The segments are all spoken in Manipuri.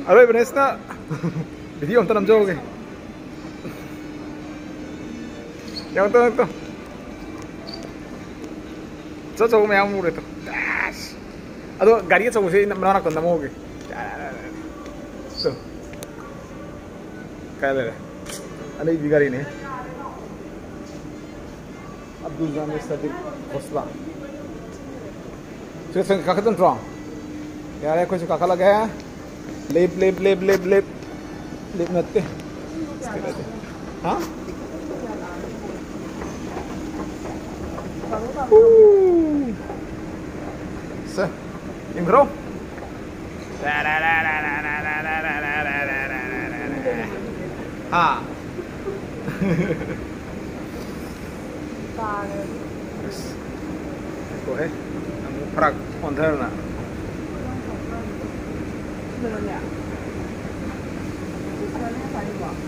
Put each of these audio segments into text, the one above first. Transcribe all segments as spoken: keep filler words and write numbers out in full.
ꯑꯔꯣꯏꯕꯅꯦ ꯁꯤꯅ꯫ ꯚꯤꯗꯤꯑꯣ ꯑꯝꯇ ꯅꯝꯖꯍꯧꯒꯦ꯫ ꯌꯥꯎꯇꯣ, ꯌꯥꯎꯇꯣ꯫ ꯑꯆꯧ ꯑꯆꯧꯕ ꯃꯌꯥꯝ ꯎꯔꯦ ꯇꯣ꯫ ꯑꯁ꯫ ꯑꯗꯣ ꯒꯥꯔꯤ ꯑꯆꯧꯕꯁꯦ ꯑꯩ ꯃꯅꯥꯛ ꯅꯥꯛꯇ ꯅꯝꯍꯧꯒꯦ꯫ ꯇꯣ꯫ ꯀꯥꯏ ꯂꯩꯔꯦ? ꯑꯅꯩꯕꯤ ꯒꯥꯔꯤꯅꯦ꯫ ꯑꯕꯗꯨꯜ ꯖꯃꯤꯔ ꯁꯗꯤꯛ ꯈꯣꯁꯂꯥ꯫ ꯁꯤꯗ ꯀꯥꯈꯠꯇ ꯅꯠꯇ꯭ꯔꯣ? ꯌꯥꯔꯦ, ꯑꯩꯈꯣꯏꯁꯨ ꯀꯥꯈꯠꯂꯒꯦ꯫ ꯂꯦꯞ, ꯂꯦꯞ, ꯂꯦꯞ, ꯂꯦꯞ, ꯂꯦꯞ꯫ ꯂꯦꯞ ꯅꯠꯇꯦ꯫ ꯍꯥ? ꯁꯦ, ꯏꯪꯈ꯭ꯔꯣ꯫ ꯍꯥ꯫ ꯇꯥꯔꯦ꯫ ꯑꯁ꯫ ꯉꯥꯏꯈꯣꯍꯦ꯫ ꯑꯃꯨꯛ ꯐꯔꯛ ꯑꯣꯟꯊꯔꯅ꯫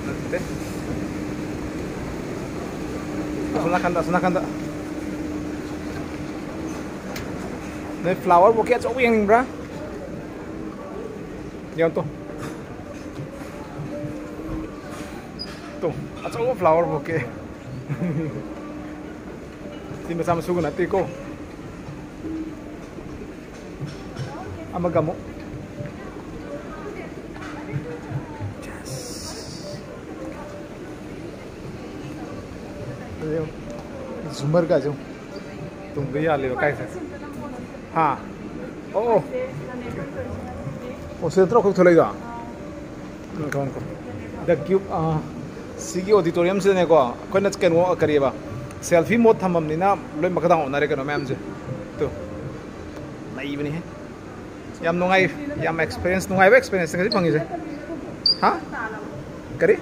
ꯅꯠꯇꯦ꯫ ꯑꯁꯣꯝ ꯅꯥꯀꯟꯗ, ꯑꯁꯣꯝ ꯅꯥꯀꯟꯗ꯫ ꯅꯣꯏ flower bouquet ꯑꯆꯧꯕ ꯌꯦꯡꯅꯤꯡꯕ꯭ꯔꯥ? ꯌꯦꯡꯉꯣ ꯇꯣ꯫ ꯇꯣ, ꯑꯆꯧꯕ flower bouquet꯫ ꯁꯤ ꯃꯆꯥ ꯃꯁꯨꯒ ꯅꯠꯇꯦꯀꯣ꯫ ꯑꯃꯒ ꯑꯃꯨꯛ꯫ Yes. ꯌꯦꯡꯉꯨ꯫ ꯖꯨꯃꯔꯒꯁꯦ ꯌꯦꯡꯉꯨ꯫ ꯇꯨꯡꯗ ꯌꯥꯜꯂꯤꯕ ꯀꯥꯏꯁꯦ? ꯍꯥ? ꯑꯣ, ꯑꯣ꯫ ꯑꯣ, ꯁꯤꯗ ꯅꯠꯇ꯭ꯔꯣ ꯑꯩꯈꯣꯏ ꯊꯣꯛꯂꯛꯏꯗꯣ? ꯉꯥꯏꯈꯣ, ꯉꯥꯏꯈꯣ꯫ The Cube, ꯑꯥ, ꯁꯤꯒꯤ auditorium ꯁꯤꯗꯅꯦꯀꯣ, ꯑꯩꯈꯣꯏꯅ ꯀꯩꯅꯣ, ꯀꯔꯤꯑꯕ, selfie mode ꯊꯝꯃꯝꯅꯤꯅ ꯂꯣꯏ ꯃꯈꯥꯗ ꯑꯣꯟꯅꯔꯦ ꯀꯩꯅꯣ ꯃꯌꯥꯝꯁꯦ꯫ ꯇꯨ꯫ ꯅꯩꯕꯅꯤꯍꯦ꯫ ꯌꯥꯝ ꯅꯨꯡꯉꯥꯏ, ꯌꯥꯝ experience, ꯅꯨꯡꯉꯥꯏꯕ experience ꯉꯁꯤ ꯐꯪꯉꯤꯁꯦ꯫ ꯍꯥ? ꯀꯔꯤ?